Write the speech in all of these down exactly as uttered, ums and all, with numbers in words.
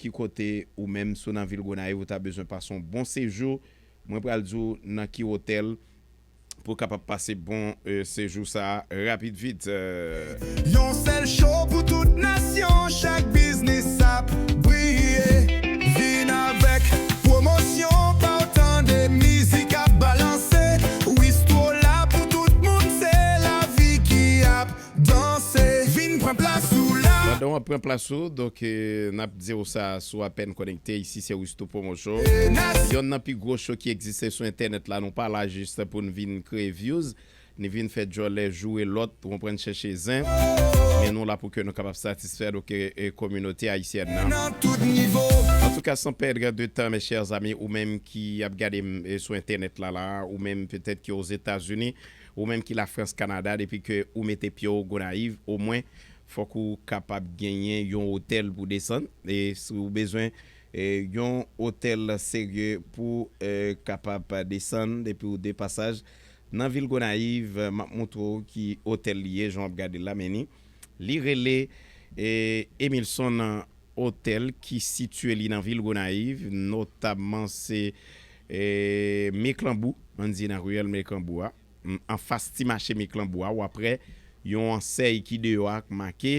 ki kote ou menm si w nan vil Gonayiv ou ta bezwen pase yon bon sejou, mwen pral di w nan ki otèl pou w kapab pase bon eh, sejou sa a rapid vit. eh. Yon sèl show pou tout nasyon, chak biznis ap briye. Vin avèk pwomosyon pa w tande mizik ap balanse. Wistwo la pou tout moun, se lavi ki ap danse. Vin pran plas ou la. Pandan w ap pran plas ou, donk eh, n ap di w sa sou apèn konekte. Isi se Wistwo Promo Show. Yonn nan pi gwo show ki egziste sou entènèt la. Nou pa la jis pou n vin kreye views, ni vin fè djòlè joure lòt, ou konprann, chèche zen. Men nou la pou ke nou kapab satisfè donk eh, eh, kominote ayisyèn nan. Nan tout nivo. Antouka, san pèdre de tan, mes chers amis, ou menm ki ap gade m eh, sou entènèt la, la, ou menm petèt ki Ozetazini, ou menm ki Lafrans, Kanada, depi ke ou mete pye w Gonayiv, omwen, fòk ou kapab genyen yon otèl pou desann. E si w bezwen eh, yon otèl serye pou eh, kapab desann depi w de pasaj nan vil Gonayiv, m ap montre w ki otèl li ye, jan w ap gade l la, men ni. Li rele eh, Emilson Hotel ki sitiye li nan vil Gonayiv, notamman se eh, Meklanbou, ann di nan riyèl Meklanbou a, m, anfas ti mache Meklanbou a, w ap wè yon ansèy ki deyò a k make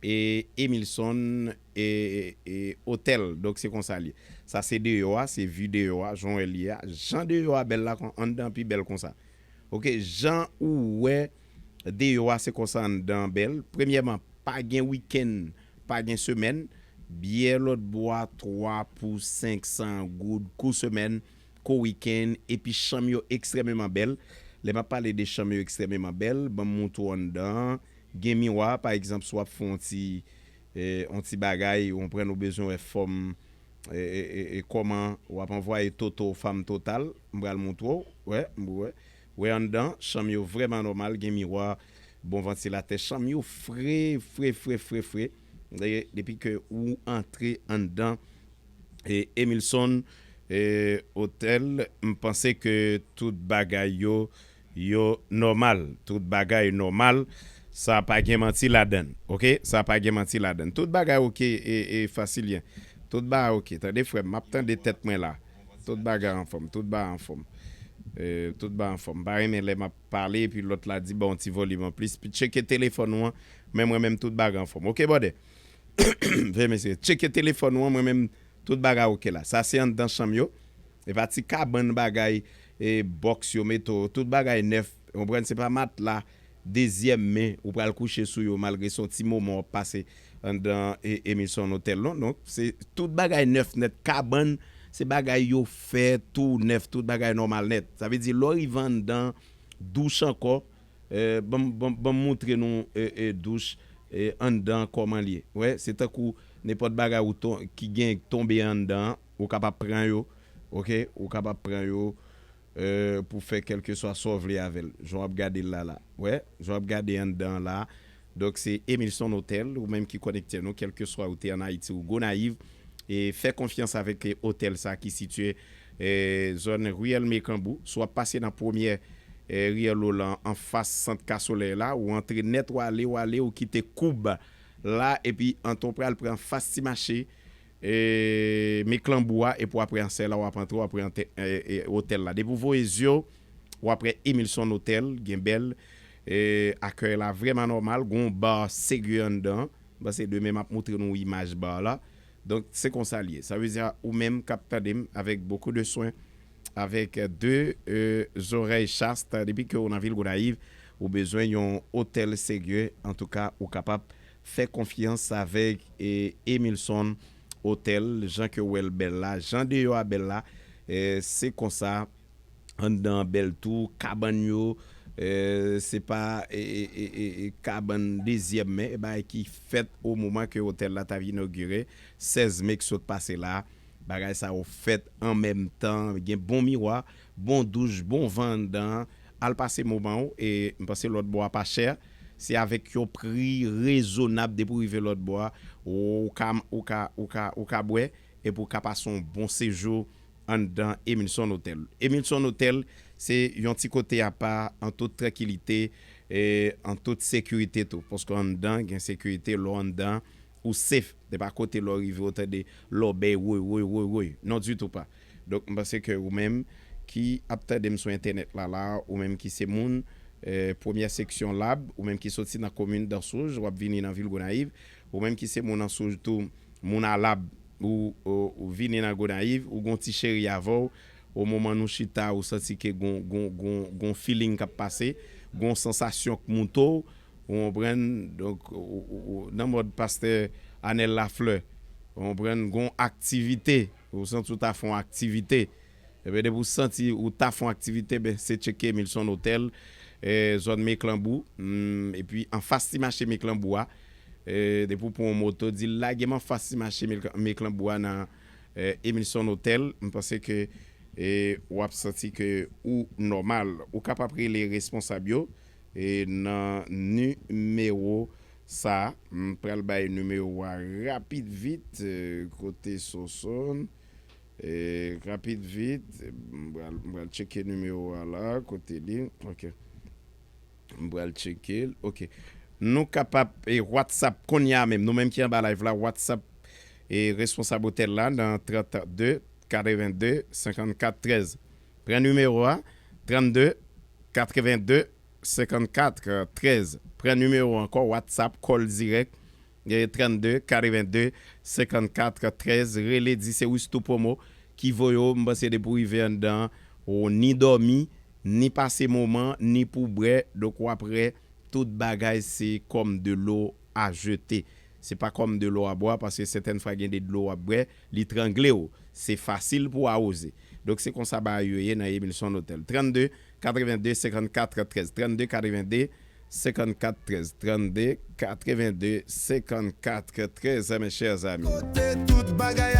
eh, Emilson eh, eh, Hotel. Donk se konsa li ye. Sa se deyò a, se vi deyò a, jan w wè li ye a. Jan deyò a bèl la, kon, anndan pi bèl konsa. Oke, jan ou wè deyò a, se konsa anndan an bèl. Premyèman, pa gen wikenn, pa gen semèn. Byè lòtbò a twa pou senk san goud kou semèn, kou wikenn, epi chanm yo ekstrèmeman bèl. Lè m ap pale de chanm yo ekstrèmeman bèl, ban m montre w anndan an. Gen miwa, pa egzanp, si w ap fè yon ti, eh, yon ti bagay, ou konprann, ou bezwen wè fòm, eh, eh, eh, eh, kòman w ap anvwaye toto fanm total, m pral montre w, wè, m wè. Wè anndan, chanm yo vrèman nòmal, gen miwa, bon vantilatè, chanm yo fre, fre, fre, fre, fre. E depi ke ou antre anndan, e Emilson eh, Hotel, m panse ke tout bagay yo, yo nòmal. Tout bagay nòmal. Sa pa gen manti ladann. Oke? Sa pa gen manti ladann. Tout bagay oke e, e fasilyen. Tout bagay oke. Tande frè m, m ap tande tèt mwen la. Tout bagay anfòm. Tout bagay anfòm. Eh, tout bagay anfòm. M pa renmen lè m ap pale epi lòt la di ba w yon ti volim anplis. Pi tcheke telefòn ou an. Men mwen menm tout bagay anfòm. Oke, bòdè? Veye mesye. Tcheke telefòn ou an, mwen menm tout bagay oke la. Sa se anndan chanm yo. E pa ti kabann bagay, e bòks yo mete w, tout bagay nèf. Ou konprann, se pa matla dezyèm men ou pral kouche sou yo malgre se yon ti moman w ap pase anndan e, Emilson Hotel non. Donk, se tout bagay nèf nèt. Kabann, se bagay yo fè tou nèf, tout bagay nòmal nèt. Sa vle di, lè w rive anndan, douch ankò, eh, ban m, ban m, ban m montre nou eh, eh, douch eh, anndan kòman l ye. Wè, se tankou nenpòt bagay ou ton, ki gen tonbe anndan an, ou kapab pran yo, oke, ou kapab pran yo eh, pou fè kèlkeswa sa w vle avè l. Jan w ap gade l la la. Wè, jan w ap gade anndan an la. Donk, se Emilson Hotel, ou menm ki konekte nou, kèlkeswa ou te ann Ayiti ou Gonayiv, e fè konfyans avèk eh, otèl sa ki sitiye eh, zòn riyèl Mekanbou. Si w ap pase nan premyè eh, riyèl Olan anfas sant Ka Solèy la, ou antre nèt, w ale, w ale, ou kite koub la, epi antre w pral pran anfas ti mache eh, Meklanbou a, epi w ap pran ansèy la, w ap antre, w ap pran te- eh, eh, otèl la. Depi w voye zye w, w ap wè Emilson Hotel, gen bèl eh, akèy la vrèman nòmal, gen yon ba serye anndan. M panse demen m ap montre nou imaj ba la. Donk, se konsa l ye. Sa vle di, ou menm k ap tande m, avec beaucoup de soin, avec deux eh, oreilles chastes, depi ke w nan vil Gonayiv, ou bezwen yon otèl serye, antouka, ou kapab fè konfyans avèk eh, Emilson Hotel, jan ke w wè l bèl la, jan deyò a bèl la, eh, se konsa anndan an bèl tou, kabann yo, eh, se pa eh, eh, eh, eh, eh, kabann dezyèm men, e bagay ki fèt o moman ke otèl la t ap inogire, sèz me k sot pase la. Bagay sa yo fèt an menm tan, gen bon miwa, bon douch, bon van anndan an. Al pase moman w, e m panse lòt bò a pa chè. Se avèk yon pri rezonab depi w rive lòt bò a, ou ka, ou ka, ou ka, ou ka bwè, epi w ka pase yon bon sejou anndan Emilson Hotel. Emilson Hotel, se yon ti kote apa, an tout trankilite, e an tout sekirite tou. Paske anndan gen sekirite, lè w anndan, ou safe. Se pa kote lè w rive ou tande lòbèy woy, woy, woy, woy. Non, ditou pa. Donk, m panse ke ou menm ki ap tande m sou entènèt la, la, ou menm ki se moun, eh, premyè seksyon Lab, ou menm ki soti nan komin Dansouj, w ap vini nan vil Gonayiv, ou menm ki se moun Ansouj tou, moun a Lab, ou, ou, ou vini nan Gonayiv, ou gon ti cheri avè w, o moman nou chita, ou santi ke gon, gon, gon, gon feeling k ap pase, gon sansasyon k moute w, ou konprann, donk, ou, ou, ou, nan mòd pastè Anèl Laflè, ou konprann, gon aktivite, ou santi w ta fè yon aktivite. Ebyen, depi w santi ou ta fè yon aktivite, ben, se tcheke Emilson Hotel, eh, zòn Meklanbou, hmm, epi anfas ti mache Meklanbou a, eh, depi w pran yon moto, di l lage m anfas ti mache Meklanbou a nan, eh, Emilson Hotel, m panse ke, eh, w ap santi ke ou nòmal. Ou kapab rele responsab yo, eh, nan nimewo sa a. M pral bay nimewo a rapid vit, eh, kote Sonsonn. Eh, rapid vit, m pral, m pral tcheke nimewo a la, kote li. Ok. M pral tcheke l. Ok. Nou kapab, eh, WhatsApp kounye a menm. Nou menm ki anba live la, WhatsApp, eh, responsab otèl la nan trannde, katrevennde, senkannkat, trèz. Pran nimewo a, trannde, katrevennde, senkannkat, trèz. Pran nimewo a ankò, WhatsApp, call direct, eh, trannde, katrevennde, senkannkat, trèz. Rele, di se Wistou Promo ki voye w. M panse depi w rive anndan, ou ni dòmi, ni pase moman, ni pou bwè. Donk, w ap wè, tout bagay se comme de l'eau à jeter. Se pa comme de l'eau à boire, paske sètèn fwa gen de dlo w ap bwè, li trangle w. Se fasil pou w awoze. Donk, se konsa bagay yo ye nan Emilson Hotel. Trannde, katrevennde, senkannkat, trèz. Trannde, katrevennde, senkannkat, trèz. Trannde, katrevennde, senkannkat, trèz, mes chers amis. Kote tout bagay